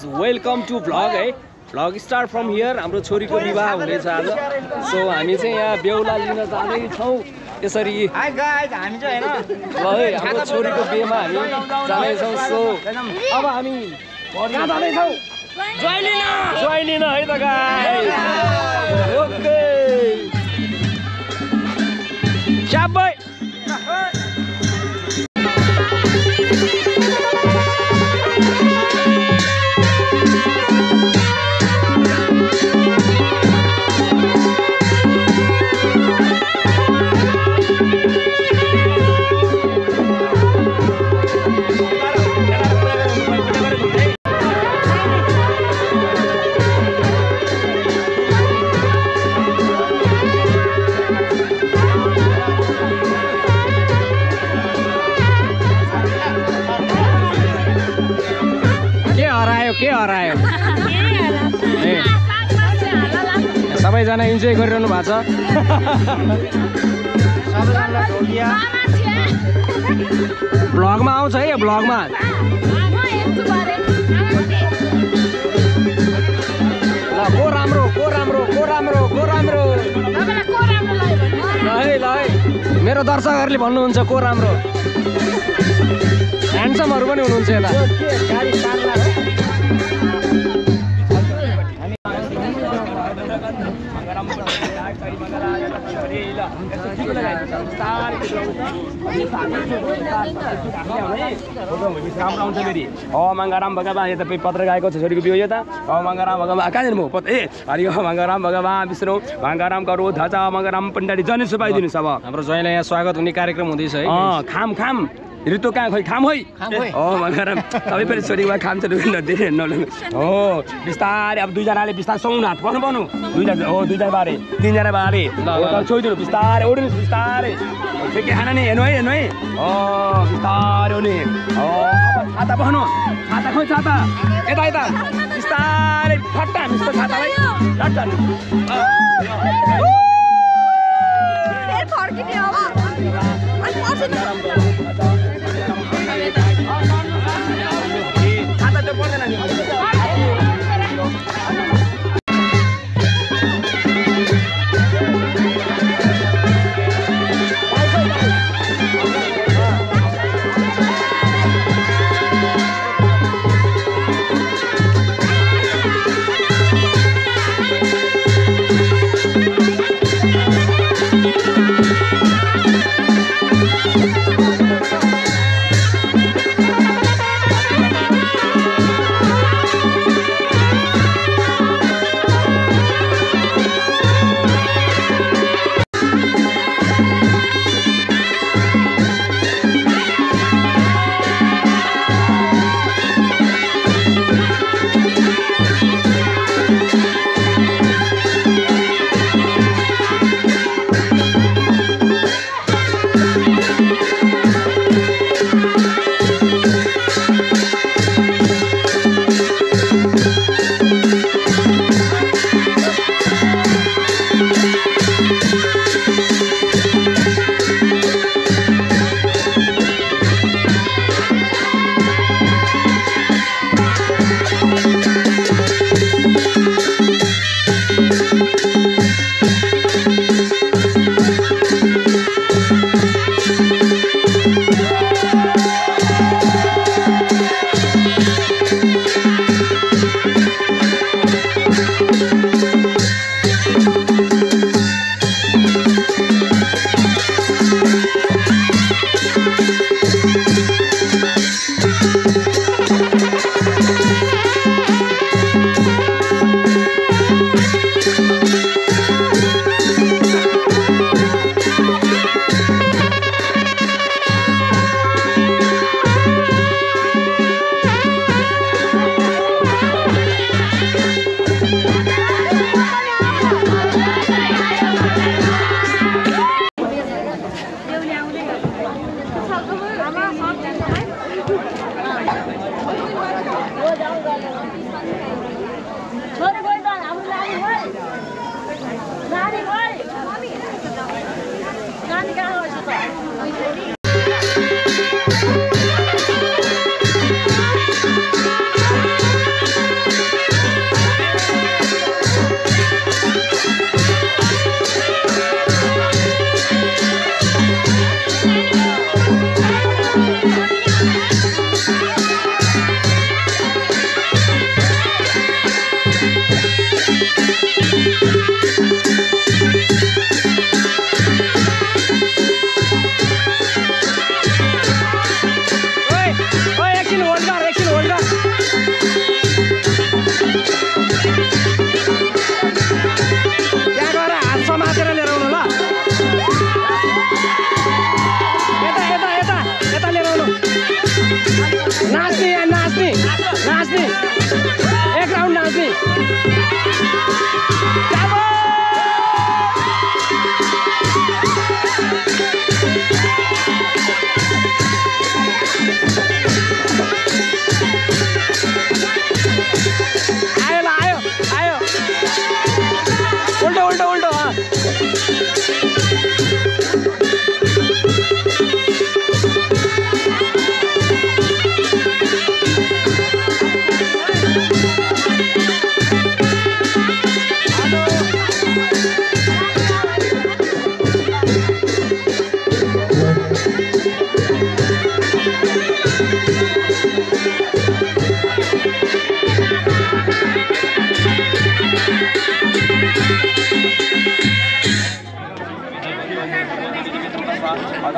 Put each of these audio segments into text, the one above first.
Welcome to vlog है vlog start from here हाम्रो छोरीको विवाह हुँदैछ आज सो हामी चाहिँ यहाँ बेहुला लिन जाँदैछौँ यसरी हामी चाहिँ हैन हाम्रो छोरीको बिहेमा हामी जाँदैछौँ सो अब हामी कहाँ जाँदैछौँ ज्वाइँ लिन है त गाइस ओके शाबाश के हरायो सबैजना इन्जोय गरिरहनु भएको छ भ्लगमा आउँछ है यो भ्लगमा ल को राम्रो ल है मेरो दर्शकहरूले भन्नुहुन्छ को राम्रो ह्यान्डसमहरू पनि हुनुहुन्छ यता मंगाराम भगवान यता पत्र गएको छ छोरीको बिउ यता मंगाराम भगवान कहाँ जानु ए हरि मंगाराम भगवान विष्णु मंगाराम करो धचा मंगाराम पण्डारी जनै सुपाइदिनुस् अब हाम्रो ज्वाइँलाई यहाँ स्वागत हुने कार्यक्रम हुँदैछ है खाम ऋतु कहाँ खोइ खाम होइ मंगाराम सबै पनि छोरीको खाम छ हो बिस्तारै अब दुईजनाले बिस्तारै सौन हात भन्नु दुईजना बारे तीनजना बारे छोइदिनु बिस्तारै ओड्नु बिस्तारै के खाना नि हेर्नु है बिस्तारै हुने छाता बस्नु छाता खोइ छाता यता बिस्तारै फट्टा मिस्तो छातालाई छाता त पर्दैन नि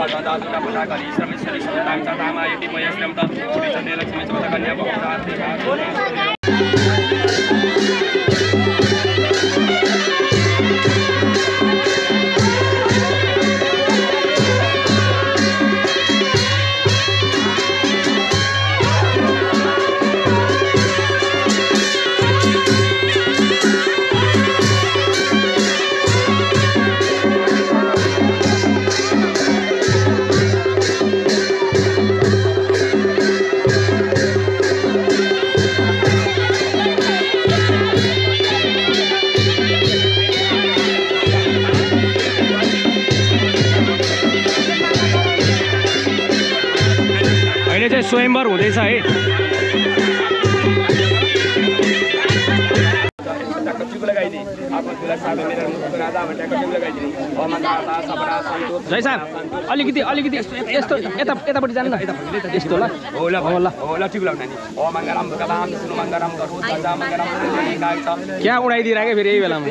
दाजुका पुता गरी श्रमेश्वरी सन्तान चतामा यति मयश्रम त छोरी चन्द्र लक्ष्मी चौथा कन्या बहु स्वयंवर हुँदैछ है। जय साहब अलिकति यस्तो यतापट्टि जानु न यस्तो ल क्या उडाइदिरहेको फेरि यही बेलामा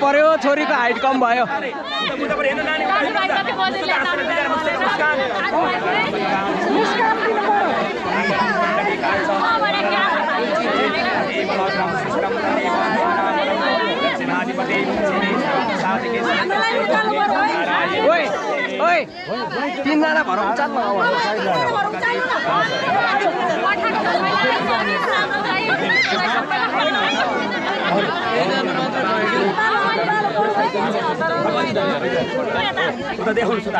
पर्यो छोरीको हाइट कम भयो ओइ 3 जना भर चाल्नु उता देखाउनु त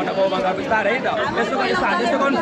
नगो बङ्गा बिस्तारै है त यस्तो गर्नु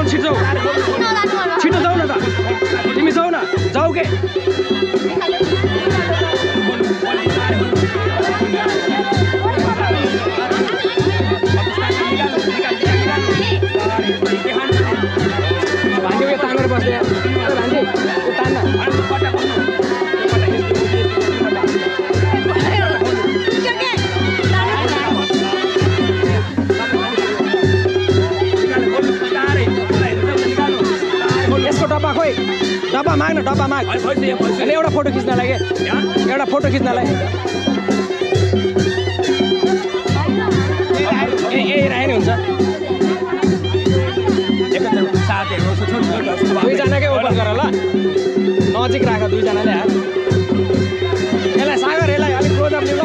छिटो छिटो जाऊ न त तिमी जाऊ न जाऊ के भान्जी उयो तानेर बस्दै भान्जी तान्न यसको डब्बा खोइ डब्बा माग न डब्बा माग अनि एउटा फोटो खिच्नलाई के एउटा फोटो खिच्नलाई ए राख्ने हुन्छ दुईजनाकै ओपन गर ल नजिक राख दुईजनाले हात यसलाई सागर यसलाई अलिक क्लोजअप लिऊ ल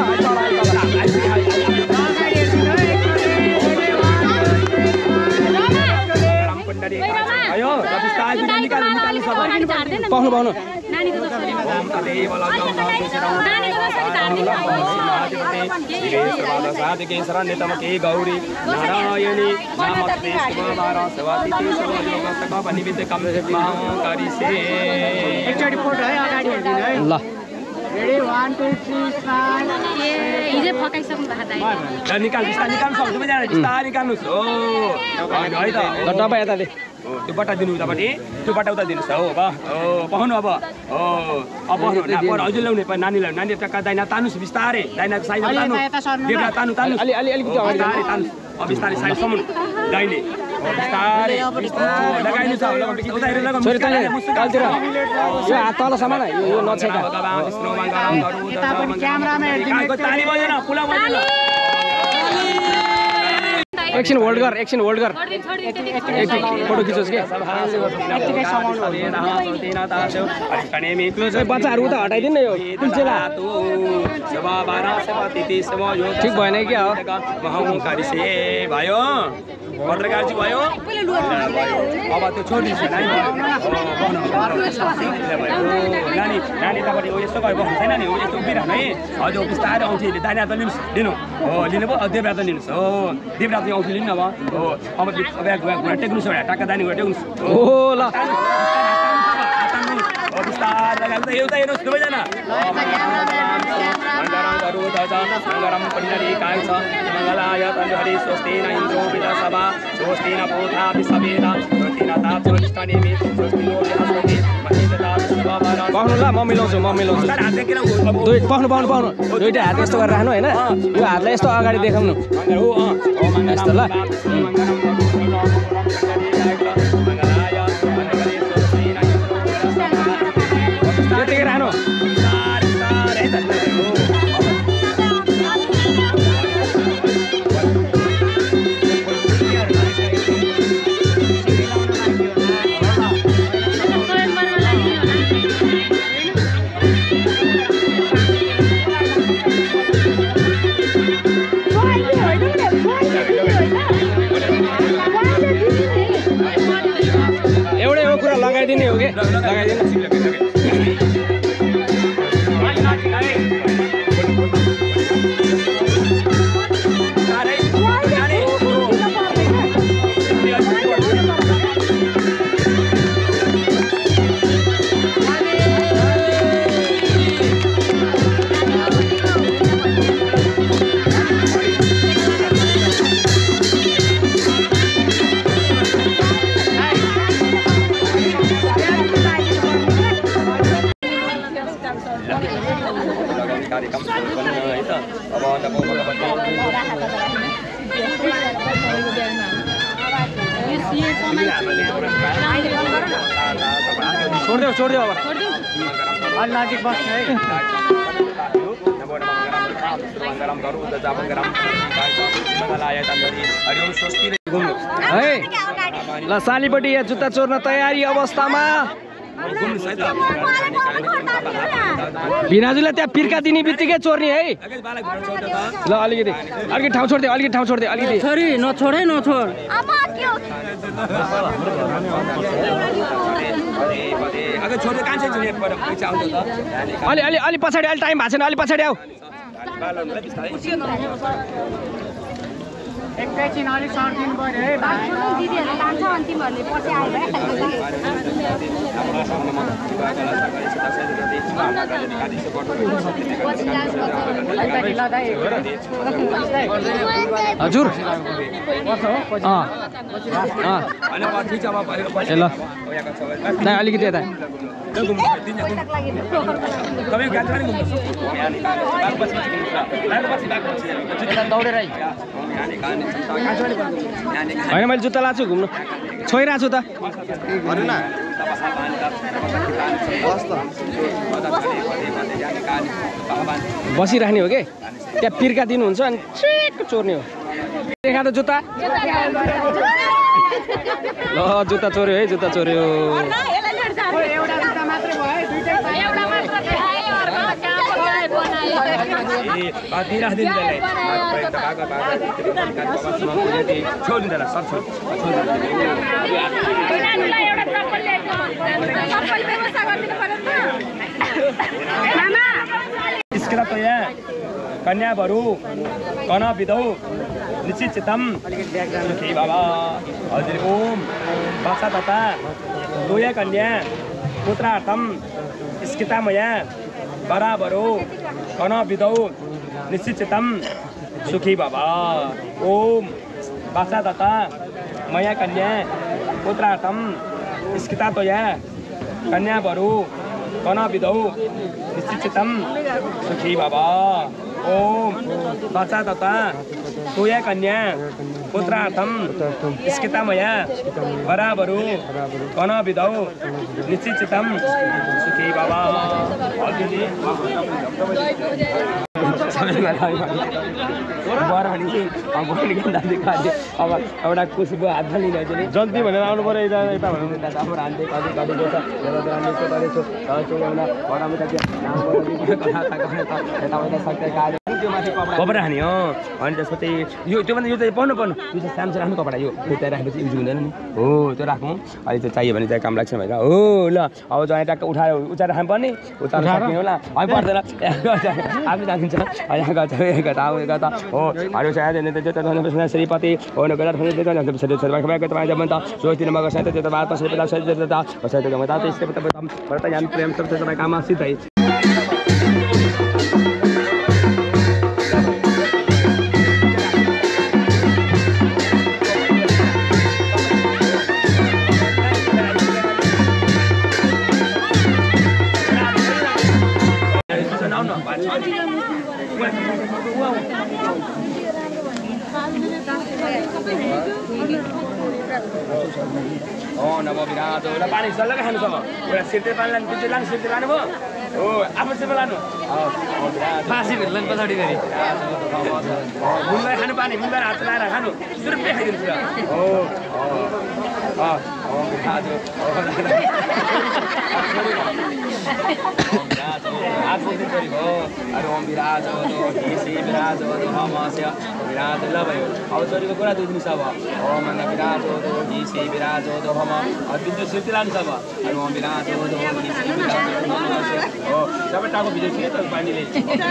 पाउनु पाउनु गौरी नारायणी ल निकाल बिस्तारै निकाल्नुहोस् हो है त डब्बा यता दे त्यो बट्टा दिनु उतापट्टि त्यो बट्टा उता दिनुहोस् हो पाउनु अब पाउनु पर हजुर ल्याउने नानीलाई नानी टक्का दाइना तान्नुहोस् बिस्तारै दाइनाको साइज तान्नु तान्नु तान्नु अलिकति बिस्तारै तान्नुहोस् बिस्तारै साइडसम्म दाइने बिस्तारै लगाइनु छ कालतिर यो हात तलसम्म यो नछेका एकछिन होल्ड गर फोटो खिचोस् के बच्चाहरू उता हटाइदिनु न यो कुल्चेला ठिक भएन क्या हो भयो पत्रकारजी भयो अब त्यो छोडिदिन्छु नानी नानी तपाईँले यस्तो गएर बस्नु छैन नि यस्तो उभिरहनु है हजुर बिस्तारै औँठी दाइना त लिनुहोस् लिनु हो लिनुभयो देवरात त लिनुहोस् हो देवरात चाहिँ औँठी लिनु अब हो अब घुँडा टेक्नुहोस् एउटा टाक्का दानी घुँडा टेक्नुहोस् हो ल बिस्तारै लगाएर एउटा हेर्नुहोस् दुवैजना मङ्गलम पण्डरी काय छ मङ्गलाय तन्हरि स्वस्तेन इन्द्रो विदसभा स्वस्तेन पोथा विसवेद स्वस्तेन ताप्सनिष्ठनेमि स्वस्तिनो बृहस्पति महेन्द्रता विश्वभारा पाउनु ल म मिलाउँछु पाउनु दुईटा हात यस्तो गरेर राख्नु हैन यो हातलाई यस्तो अगाडि देखाउनु यस्तो ल त्यतिकै राख्नु एउटै हो कुरा लगाइदिने हो कि लगाइदिनु छोडिदेऊ अब अलि नजिक बस्नु है है ल सालीपट्टि यहाँ जुत्ता चोर्न तयारी अवस्थामा भिनाजुलाई त्यहाँ पिर्का दिने बित्तिकै चोर्ने है ल अलिकति ठाउँ छोडिदियो अलिकति छोरी नछोड अगर छोटो कान्छे जुने पर पैसा आउँछ त अलि पछाडि अलि टाइम भएको छैन अलि पछाडि आऊ एकैछिन अलिक सर्दिनु पर्यो है दिदीहरू लान्छ अनि तिमीहरूले पछि हजुर ल अलिकति यता दौडेर होइन मैले जुत्ता लाएको छु घुम्नु छोइरहेको छु त बसिराख्ने हो कि त्यहाँ पिर्का दिनुहुन्छ अनि ठिक चोर्ने हो देखा त जुत्ता ल जुत्ता चोर्यो है जुत्ता चोर्यो कन्या भरू कन विदौ निश्चित चित्तम सुखी बाबा हजुर ओम बासा तथा दोय कन्या पुत्रार्थम स्कितामया बराबरो कन विदौ निश्चित चित्तम सुखी बाबा ओम बासा तथा मया कन्या पुत्रार्थम स्कितातोया कन्या भरू कन विदौ निश्चित चित्तम सुखी बाबा ओम बाचा तथा तोया कन्या पुत्रार्थम स्कितामया बराबरो कन विदौ निश्चित चित्तम सुखी बाबा अब एउटा खुसीको हात लिने जल्दी भनेर आउनु पर्यो यता कपडा खाने हो अनि त्यसपछि यो त्योभन्दा यो चाहिँ पर्नु यो चाहिँ सानो राम्रो कपडा यो त्यो राखेपछि युज हुँदैन नि हो त्यो राखौँ अहिले चाहिँ चाहियो भने चाहिँ काम लाग्छ भनेर हो ल अब जहाँ ट्याक्क उठाएर खानुपर्ने उतार सक्ने होला अनि पर्दैन आफै जानिन्छ यहाँ गर्छ हो अरू चाहिँ श्रीपति हो प्रेम काममा सिधै नभो बिराज एउटा पानी सल्लाह खानु छ एउटा सिर्ते पानी लानु पिच्चे लानु सिर्ते लानु भयो हो आफ्नो सेवा लानु फाँसी भेट्ला पछाडि फेरि मुन्दै खानु पानी मुन्दै हात लगाएर खानु सुरुपे खाइदिनु हो ओम विराज विराज विराज ल भयो अब छोरीको कुरा दुख्नु छ अब ओम विराज घिसी विराज भम जुन चाहिँ सिर्ती लानु छ अब ओम विराज हो सबै टाको भिडियो थियो त पानीले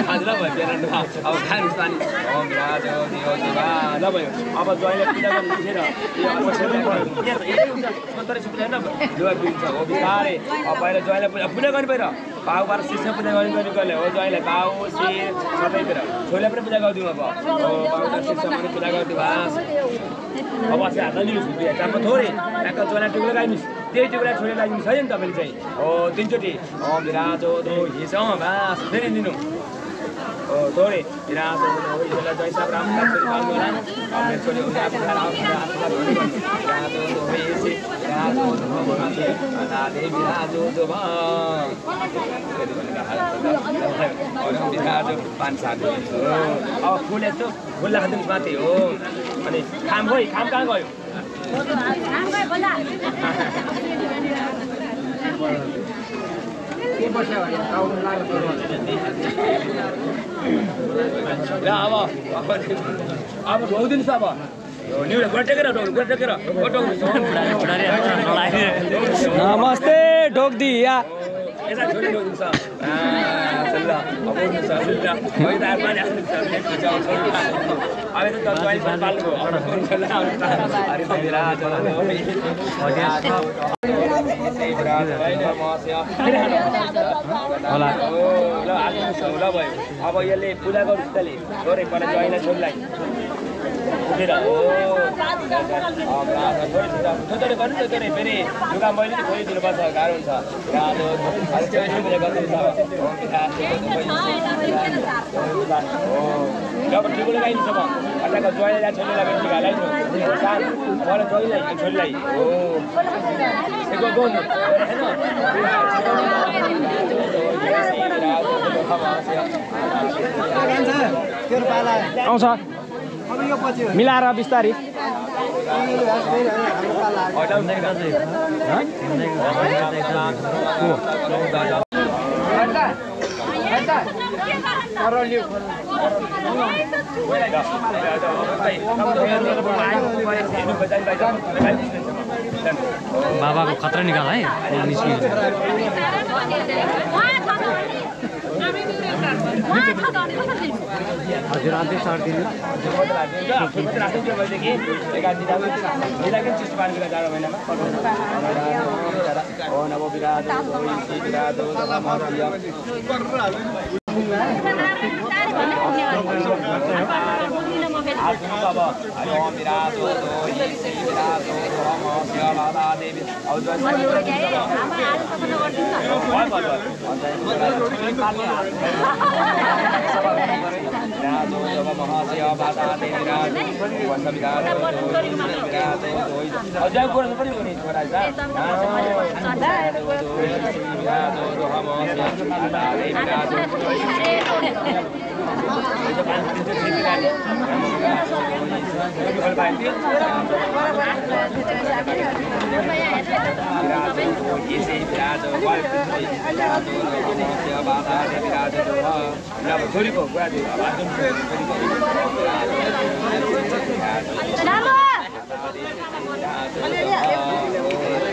आज ल भयो बिहान अब खानु पानी ओम विराज ल भयो अब जहिले पूजा गर्नु हो बिस्तारै अब पहिला जहिले पूजा गर्नु पऱ्यो भाउ बाह्र शिष्य पूजा गर्नु कहिले हो जहिले भाउ शिर सबैतिर छोरीलाई पनि पूजा गरिदिउँ अब शिष्य पनि पूजा गरिदिउँ बास अब चाहिँ हात लिनुहोस् टाको थोरै ट्याक्क जहिले टुक्रो लगाइदिनुहोस् त्यही टुक्रा छोरी लगाइदिनुहोस् है नि तपाईँले चाहिँ हो तिनचोटि विराज हिस बास फेरि दिनु हो थोरै विराज जय सब राम छोरी अब फुल यस्तो फुल राखिदिनुहोस् माथि हो अनि खाम खोइ खाम कहाँ गयो अब धोइदिनुहोस् अब नमस्ते ढोक दी या यसलाई छोरी ढोक्छ ल अब उठ्नु छ ल है त पानी आउनु छ अहिले त दबाई पाल्नु अरे मेरा होला ल आजु ल भयो अब यसले पूजा गर्नु तले गरे पर जइना छोरीलाई उठेर हो थोरै गर्नु त थोरै फेरि लुगा मैले चाहिँ खोलिदिनु पर्छ गाह्रो हुन्छ गाह्रो जब ठिको लगाइन्छ म अटाको जोइलाई जा छोरीलाई पनि लुगा लगाइनु सानो मलाई जोइलाई छोरीलाई हो एकको गर्नु हैन आउँछ मिलाएर बिस्तारी बाबाको खतरा निकाल है निस्कियो हजुर अझै सर्दिनु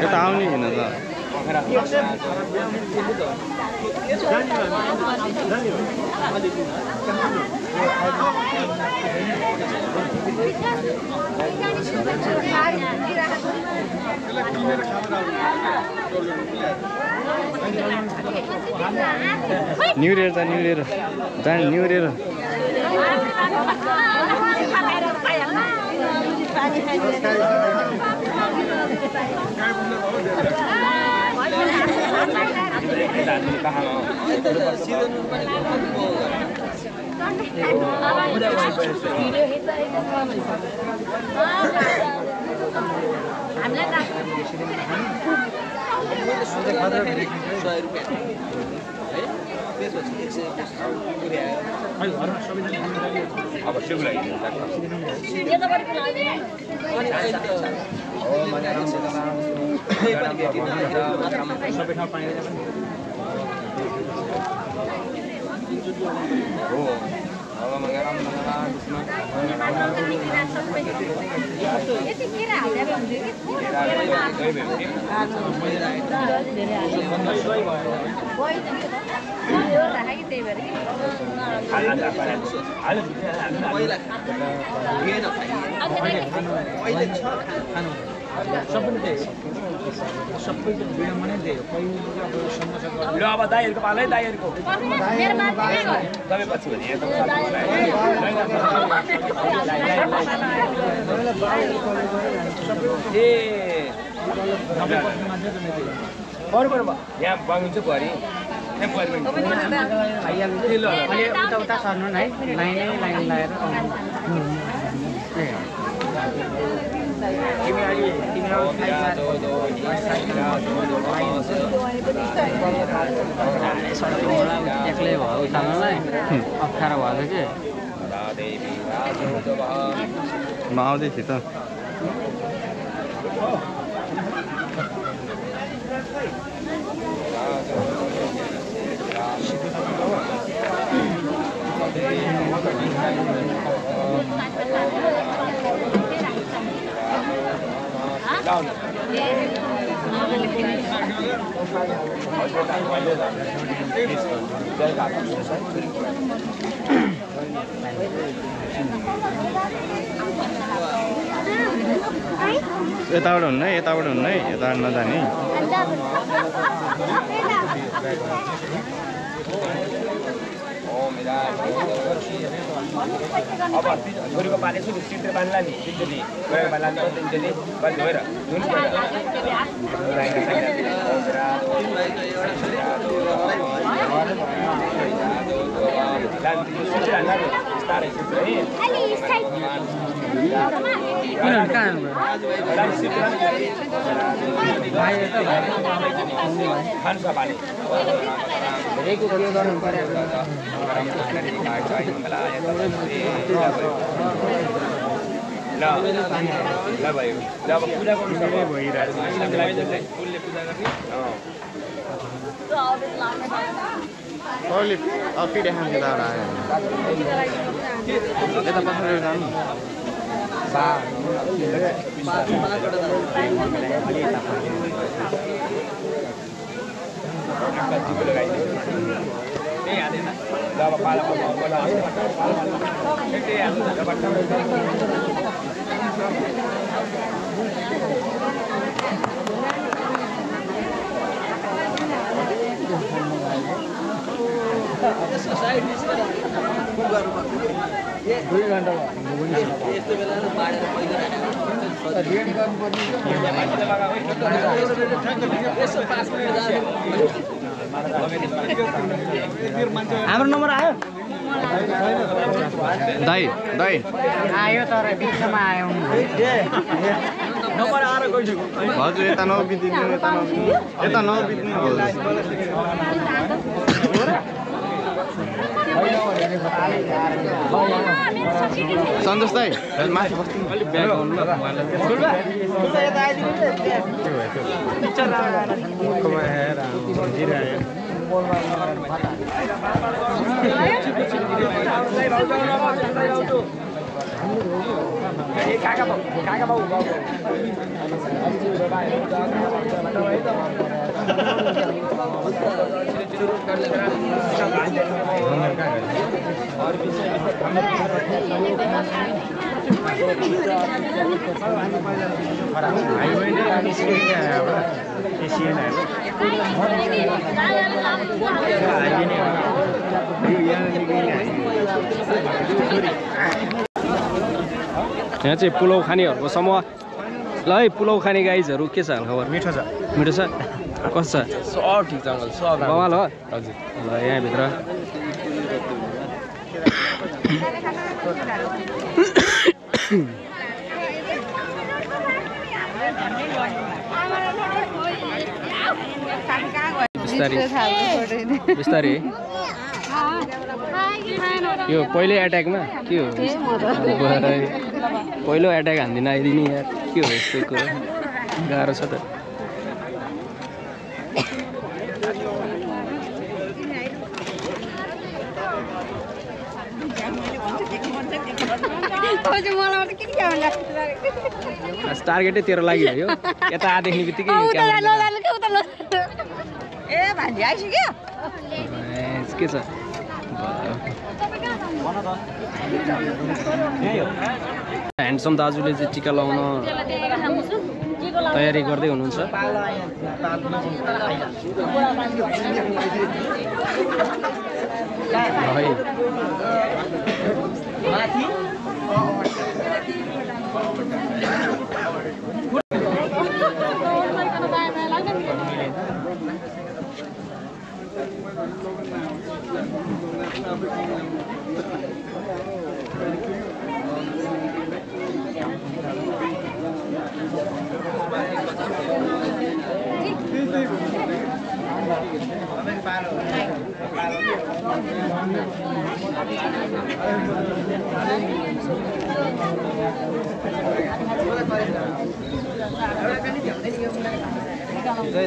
यता आउने हैन त न्यू इयर त न्यू इयर जान न्यू इयर अब शिवलाई अब दाइहरूको पालै दाइहरूको तपाईँ पछि भने यहाँ बगिन्छ भरि उता सर्नु है लाइन लगाएर एक्लै भयो उचाल्नलाई अप्ठ्यारो भयो कि म आउँदै थिएँ त यताबाट हुन्न है यताबाट हुन्न है यताबाट नजाने अब छोरीको पाले छु सिट्रे बान्ला नि एकचोटि गएको बान्ला नि एकचोटि बस गएर जुन ल भयो जब पूजा गर्नु सबै भइरहेछ फुलले पूजा गर्ने Oleh, api dah hang kita dah. Kita pasal dah ni. हाम्रो नम्बर आयो दाइ दाइ आयो तर बिचमा आयो नम्बर आएर गइसक्यो हजुर यता नबित्दिनु यता नबित्दिनु सन्तोष दाइ माथि बस्नु अलिक ब्याग गर्नु ल यहाँ चाहिँ पुलाउ खानेहरूको समूह ल है पुलाउ खाने गाइजहरू के छ खबर मिठो छ मिठो छ कस्तो छ सब ठिक जङ्गल सब बवाल हो हजुर ल यहाँभित्र बिस्तारै बिस्तारै यो पहिल्यै एट्याकमा के हो पहिलो एट्याक हान्दिन आइदिने यार के हो यस्तो कुरो गाह्रो छ त टार्गेटै तेरो लागि हो यता आदेखि बित्तिकै के छ ह्यान्डसम दाजुले चाहिँ टिका लाउन तयारी गर्दै हुनुहुन्छ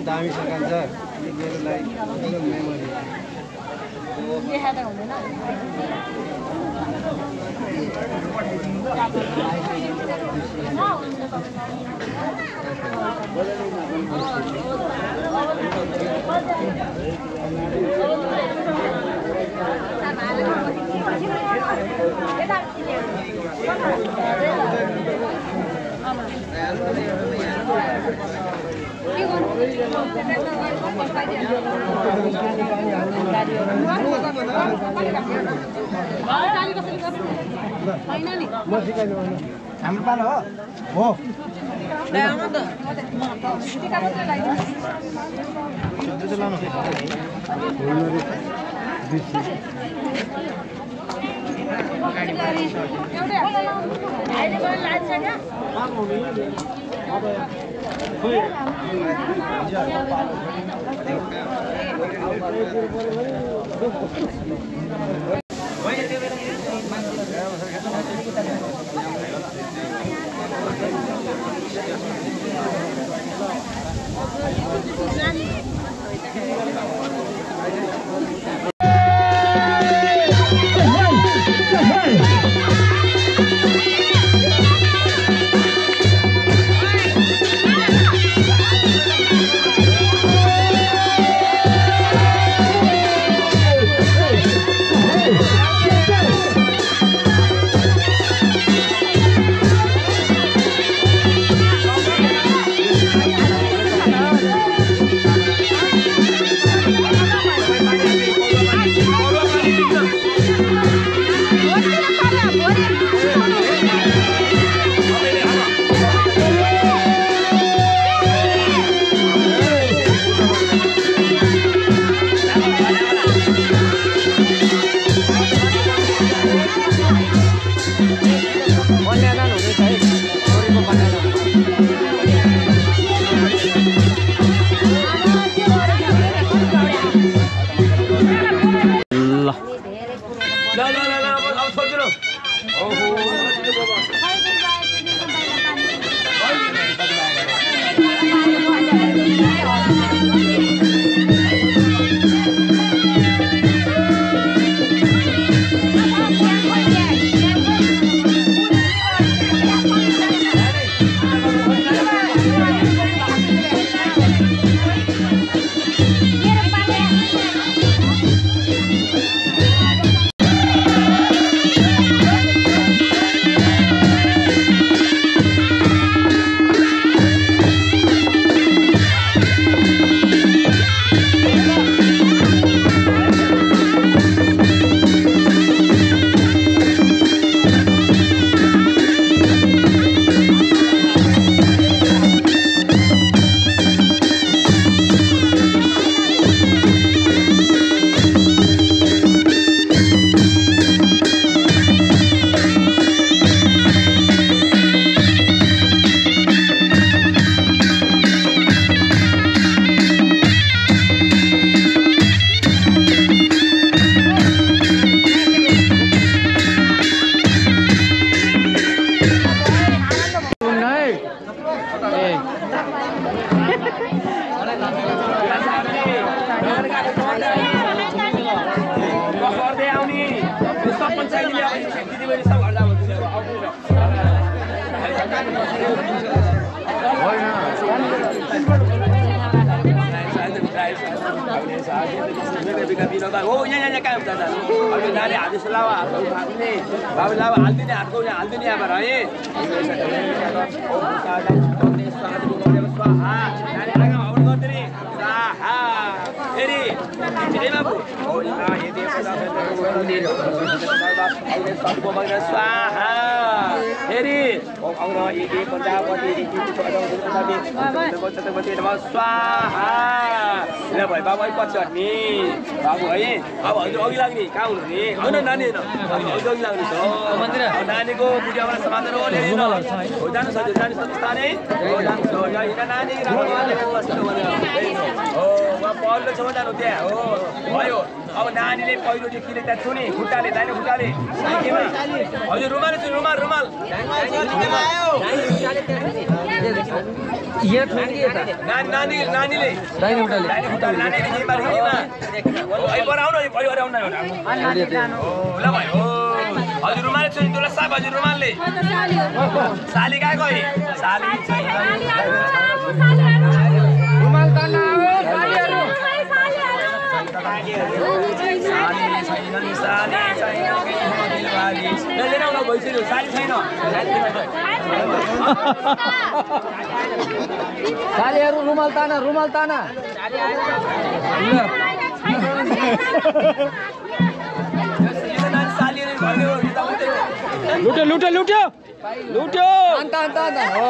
दामी सकाल छ मेरो लागि मेमोरी हाम्रो पालो हो Oh iya kan betul. Kalau dari hadis lawa, ini bawa lawa haldinya harganya haldinya apa rai? Oh bisa ada kontes sangat boleh swaha. Dari agama orang ngerti swaha. Jadi babu. Oh iya ini sudah ini. Ini satu bagian swaha. Jadi orang ini pendapat ini itu ada tadi. Betul nama swaha. Lah boy babu पछि हट्ने बाबु है अब हजुर अघि लाग्ने कहाँ हुनु नि होइन नानी अघि लाग्ने छ मन्दिर नानीको बुढियाबाट समाधान हो जानु सक्यो जानु स्थान है जानु छ यहाँ नानी हो उहाँ पहिलो छेउमा जानु त्यहाँ हो भयो अब नानीले पहिलो चाहिँ किने त्यहाँ छु नि खुट्टाले दाहिने खुट्टाले साइकेलमा हजुर रुमाल छु रुमाल रुमाल यहाँ छोड्ने के त नानीले दाहिने खुट्टाले नानीले जिम्मा रिमा ओ आइ बराउन नि भयो अरे आउन ल भयो हजुर रुमालले छोरी तँलाई साप हजुर रुमालले साली कहाँ गए साली रुमाल तान्न आयो सालीहरु सालीहरु रुमाल ताना लुट्यो अन्त हो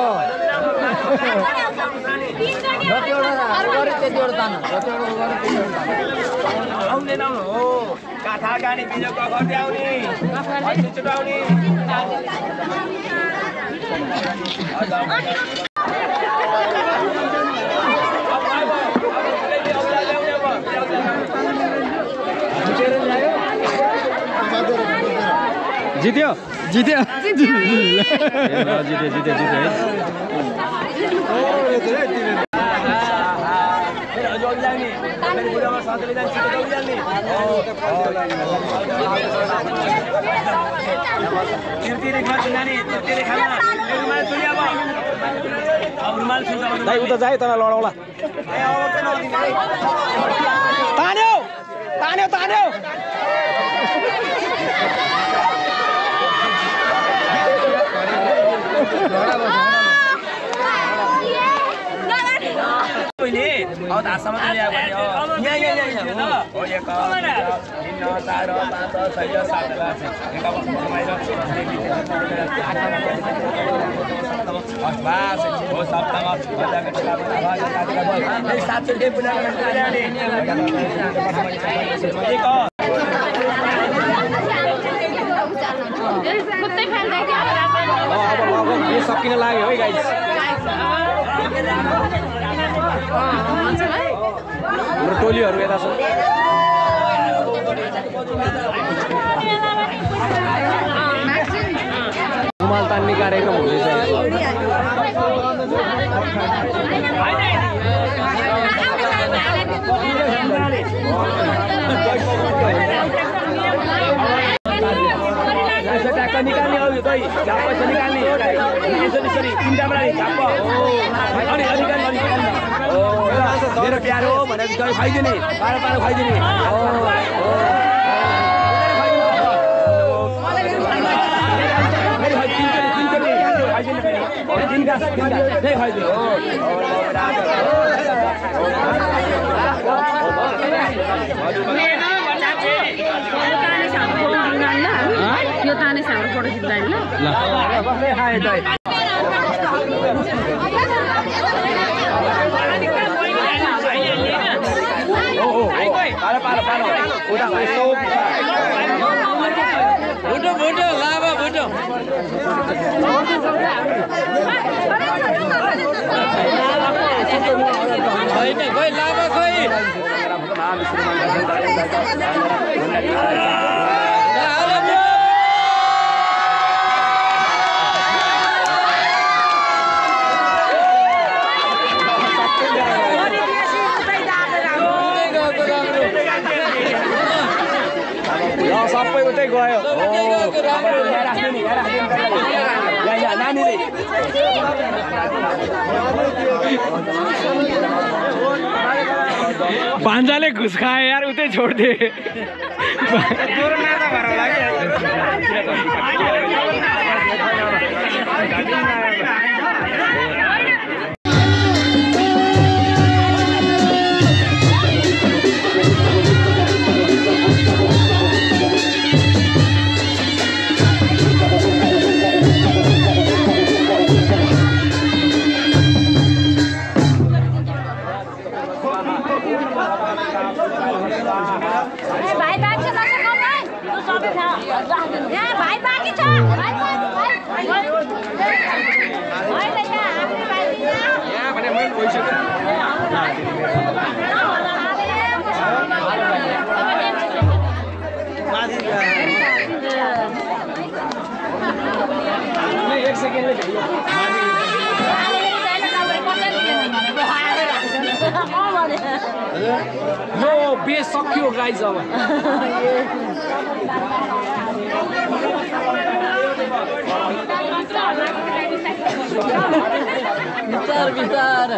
आउने नाउनु हो काथा गाडी बिजो गर्दै आउने पैसा चुटाउने जित्यो उता जाए तँलाई लडाउला तान्यो अब धासम्म त ल्यायो भने यहाँ हो एक तीन चार पाँच छ सात हो सप्ताहमा यो सकिन लाग्यो है गाइस हाम्रो टोलीहरू यता छ रुमाल तान्ने कार्यक्रम हुँदैछ निकाल्ने हो यो दही झाप पैसा निकाल्ने यसरी तिनवटाबाट झाप अनि मेरो प्यारो हो भनेर दही खुवाइदिने पारो खुवाइदिने यो ताने हाम्रो फोटो खिच्दैन ल भोटो लाभा भोटो होइन खोइ लाभा खोइ सबै उतै गयो नानीले भान्जाले घुस खाए यार उतै छोड्दे यो बेस सक्यो गाइज अब बिचार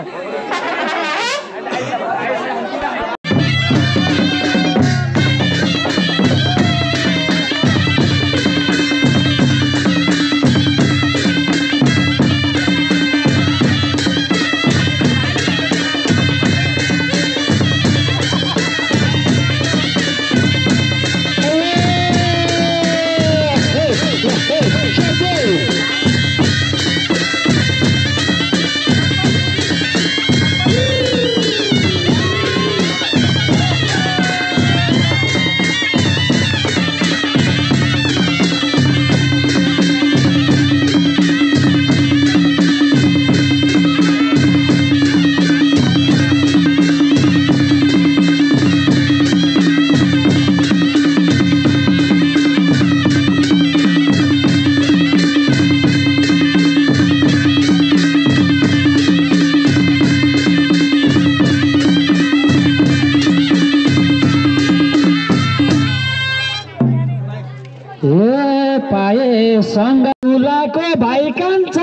सँगुलाको भाइ कान्छ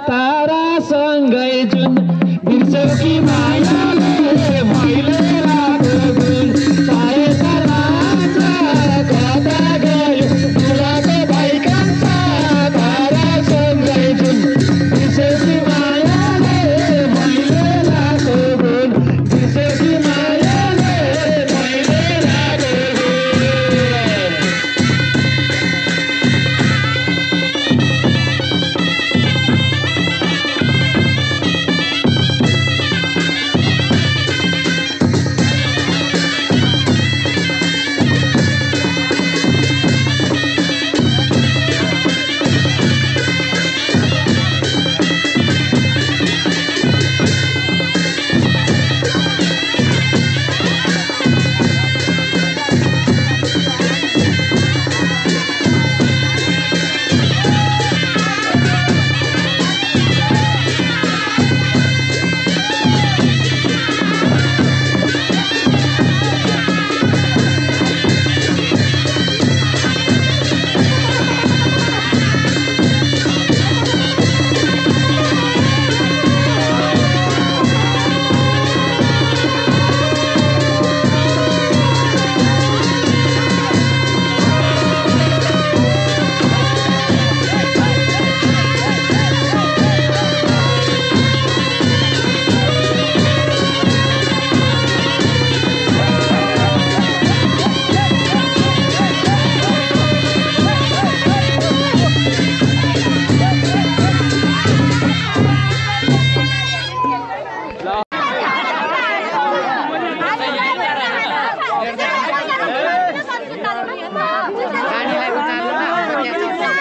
तारा सँगै जुन बिर्स्यौ कि मायाले मैले रातो गुण चाहे तराज कता गयो तुलाको भाइ कान्छ तारा सँगै जुन बिर्स्यौ कि मायाले मैले रातो गुण बिर्स्यौ कि मायाले मैले रातो गुण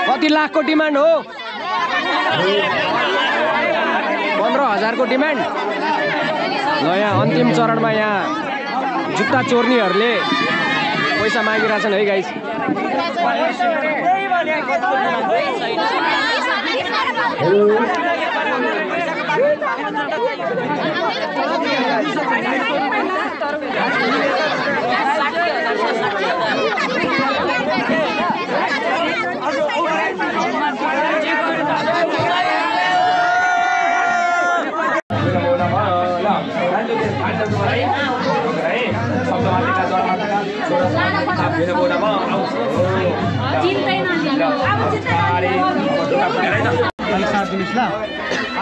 कति लाखको डिमान्ड हो 15,000 को डिमान्ड ल यहाँ अन्तिम चरणमा यहाँ जुत्ता चोर्नीहरूले पैसा मागिरहेछन् है गाइस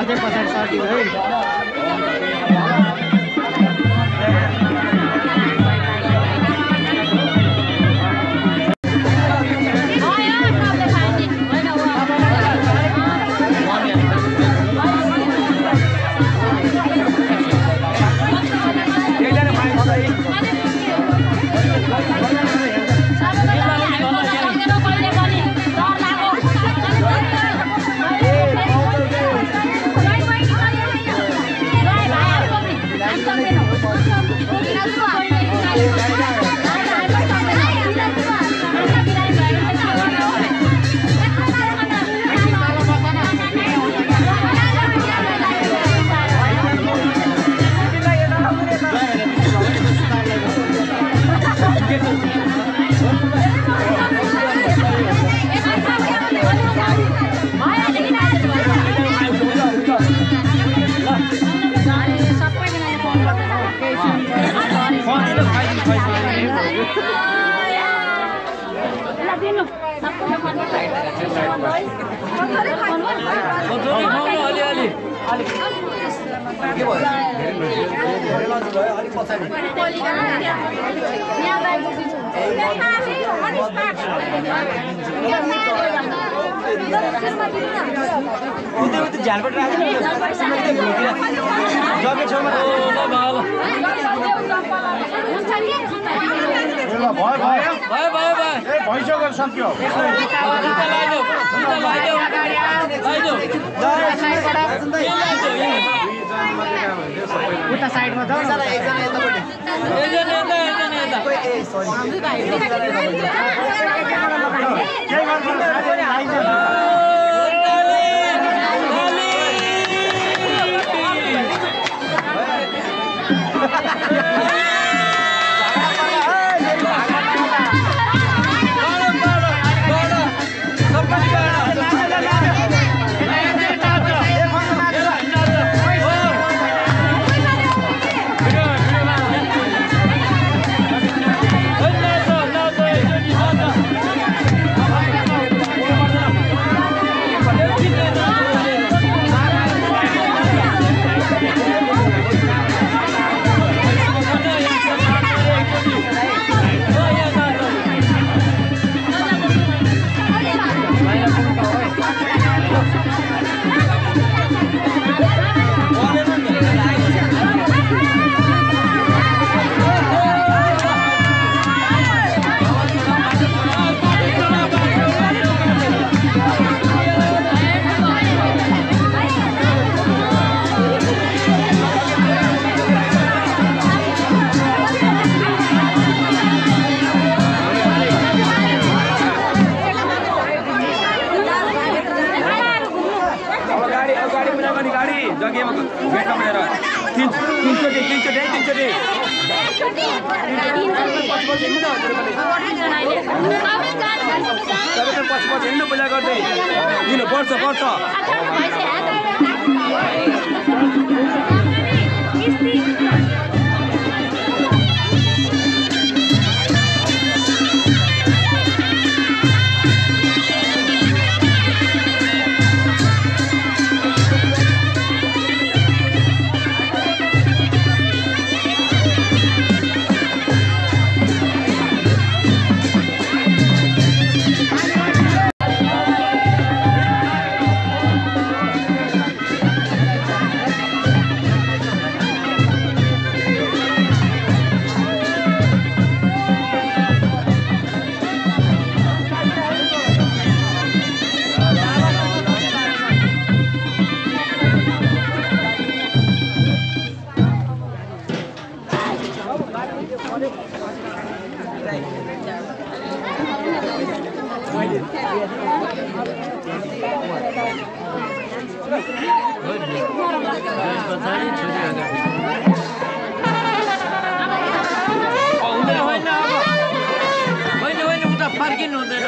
अझै पछाडि सर्टियो है Bye. झालपट भइसक्यो सक्यो उता साइडमा जाऊ न फर्किनु हुँदैन